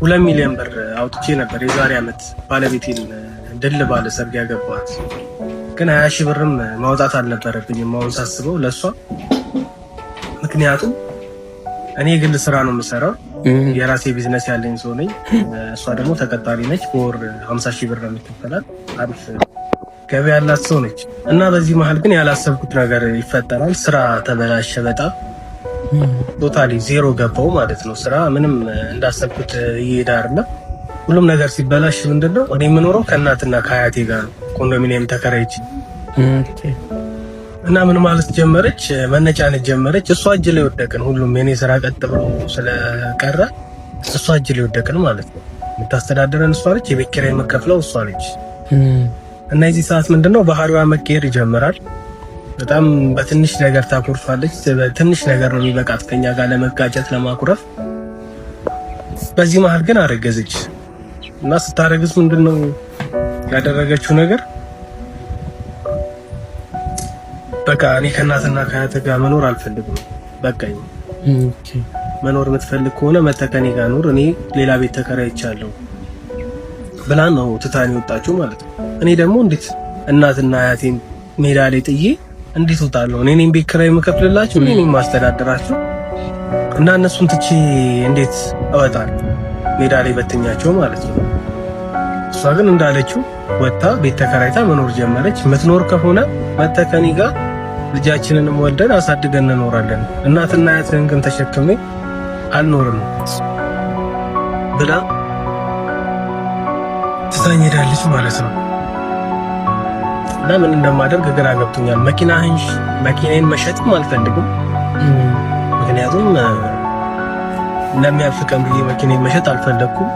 2 ሚሊዮን ብር አውጥቼ ነበር የዛሬ ዓመት ባለቤቴን ድል ባለ ሰርግ ያገባኋት። ግን 20 ሺህ ብርም ማውጣት አልነበረብኝም አሁን ሳስበው ለእሷ። ምክንያቱም እኔ የግል ስራ ነው የምሰራው፣ የራሴ ቢዝነስ ያለኝ ሰው ነኝ። እሷ ደግሞ ተቀጣሪ ነች። በወር 50 ሺህ ብር ነው የሚከፈላት። አሪፍ ገቢ ያላት ሰው ነች። እና በዚህ መሀል ግን ያላሰብኩት ነገር ይፈጠራል። ስራ ተበላሸ በጣም፣ totally zero ገባው ማለት ነው። ስራ ምንም እንዳሰብኩት እየሄደ አይደለም። ሁሉም ነገር ሲበላሽ ምንድነው፣ እኔ የምኖረው ከእናትና ከአያቴ ጋር ነው፣ ኮንዶሚኒየም ተከራይቼ። እና ምን ማለት ጀመረች፣ መነጫነጭ ጀመረች። እሷ እጅ ላይ ወደቅን። ሁሉም የኔ ስራ ቀጥ ብሎ ስለቀረ እሷ እጅ ላይ ወደቅን ማለት ነው። የምታስተዳድረን እሷ ነች። የቤት ኪራይ የምከፍለው እሷ ነች። እና የዚህ ሰዓት ምንድነው፣ ባህሪዋ መቀየር ይጀምራል። በጣም በትንሽ ነገር ታኮርፋለች። በትንሽ ነገር ነው የሚበቃት ከኛ ጋር ለመጋጨት፣ ለማኩረፍ። በዚህ መሀል ግን አረገዘች። እና ስታረግዝ ምንድነው ያደረገችው ነገር፣ በቃ እኔ ከእናትና ከአያት ጋር መኖር አልፈልግም፣ በቃኝ። መኖር የምትፈልግ ከሆነ መተህ ከእኔ ጋር ኑር፣ እኔ ሌላ ቤት ተከራይቻለሁ ብላ ነው ትታን የወጣችው ማለት ነው። እኔ ደግሞ እንዴት እናትና አያቴን ሜዳ ላይ ጥዬ እንዴት እወጣለሁ? እኔ ነኝ ቤት ኪራይ የምከፍልላቸው፣ እኔ ነኝ የማስተዳድራቸው እና እነሱን ትቼ እንዴት እወጣለሁ? ሜዳ ላይ በትኛቸው ማለት ነው። እሷ ግን እንዳለችው ወጥታ ቤት ተከራይታ መኖር ጀመረች። የምትኖር ከሆነ መተህ ከእኔ ጋር ልጃችንንም ወልደን አሳድገን እንኖራለን። እናትና አያትህን ግን ተሸክሜ አልኖርም ብላ ትታኝ ሄዳለች ማለት ነው። እና ምን እንደማደርግ ግራ ገብቶኛል። መኪናዬን መሸጥም አልፈልግም። ምክንያቱም ለሚያልፍ ቀን ብዬ መኪናዬን መሸጥ አልፈለግኩም።